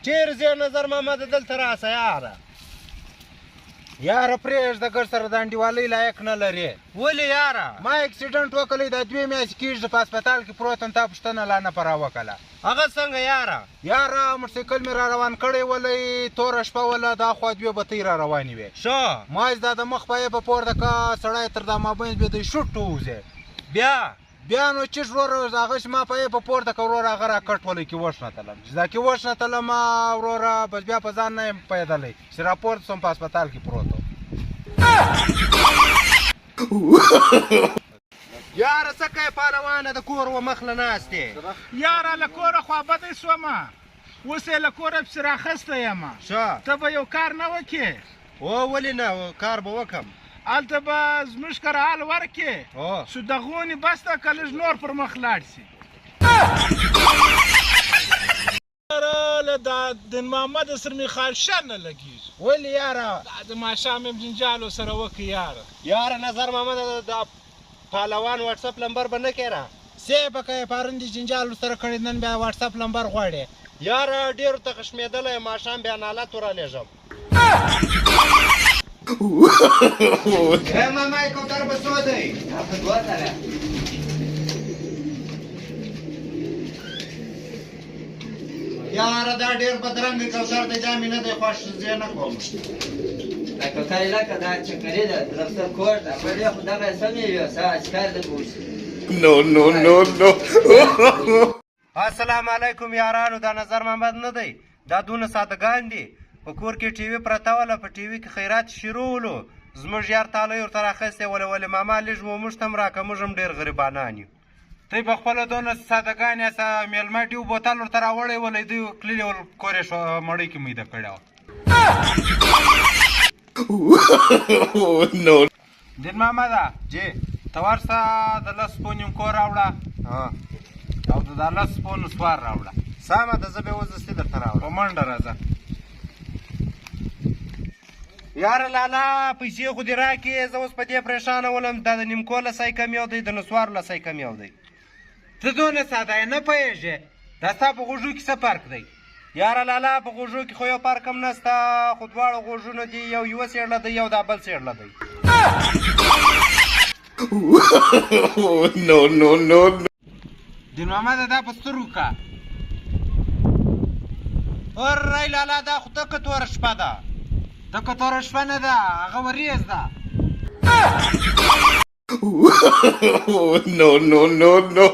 چېرې ځې نظر محمد؟ دلته راسه یاره. یاره پرېږده، ګر سره د انډیوالۍ لایق نه لرې. ولې یاره؟ ما اکسیډنټ وکړی، دا 2 میاشتې کېږي په هسپتال کې پروت یم، تا پوښتنه لا نه په راوکله. هغه څنګه یاره؟ یاره موټرسایکل مې را روان کړی ولی، توره شپه وله، دا خوا 2 بتۍ را روانې وې. ښه. ما چې دا د مخ پایې په پورته که سړی تر دا مابین بې دی شوټ ووځي. بیا؟ بیا نو چې وروره هغه چې ما پایې په پورته که وروره هغه را کټ ولی کې وشنتلم، چې دا کې وشنتلم وروره بس بیا په ځان نه یم پوهېدلی، چې راپورته شوم په هسپتال کې پروت وم. یاره څه کوې پهلوانه، د کور و مخ له ناست یې؟ یاره له کوره خوابدی سوم، اوس یې له کوره پسې راخستی یم. ښه. ته به یو کار نه وکې؟ هو ولې نه، کار به وکم. هلته به زموږ کره حال ورکې چې د غونې بس ده که لږ نور پر مخ لاړ شي. یاره له دا دین محمد سره مې خاشه نه لګېږي. ولې یاره؟ دا د ماښام یم جنجال ورسره وکړ یاره. یاره نظر محمد دا پهلوان واټساپ لمبر به نه کوې را؟ څه به کوې، پرون دې جنجال ورسره کړی، نن بیا واټساپ لمبر غواړې. یاره ډېر ورته خشمېدلی یم، ماښام بیا نالت ورالېږم. ای ماما کوتر به څو دی؟ دا په 2 تنه. یاره دا ډېر بدرنګ کوتر دی، دا مې نه دی خوښ، زه یې نه کوم. دا کوتر یې لکه دا چکري ده، دفتر کوږ ده، بل یې خو دغه یې سمې وي، څه اچکار دی به وشي. No, no, no, no. السلام علیکم یارانو، دا نظر محمد نه دی، دا دونه سادهګان دي. په کور کې ټي وي پرته وله، په ټي وي کې خیرات شروع ولو، زموږ یار تالی ورته راخیستی وله، ولې ماما لږ مو موږ ته هم راکړه، موږ هم ډېر غریبانان یو. دوی په خپله دونه سادهګان یاست، مېلمه ډیو بوتل ورته راوړی ولی، دوی تللي ول کور یې مړۍ کې میده کړې وه. No. دین محمده جی ته ورسه د 10 سپو نیم کور راوړه او د دا 10 سپو نسوار راوړه. سمه ده، زه به اوس دستي درته راوړم. په منډه راځه. یاره لالا پیسې خو دې راکړې، زه اوس په دې پرېشانه ولم، دا د نیمکو لسی کم یو دی، د نسوارو لسی کم یو دی. ته دونه ساده یې نه پوهېږې، دا ستا په غوږو کې څه فرق دی؟ یاره لالا په غوږو کې خو یو فرق هم نسته، خو دواړو غوږونه دي، یو یوه څېړله دی، یو دا بل څېړله دی. No, no, no, no. دین محمده دا په سترګو که. اری لالا دا خو تکه توره شپه ده. تکه توره شپه نه ده، هغه ورېځ ده. No, no, no, no.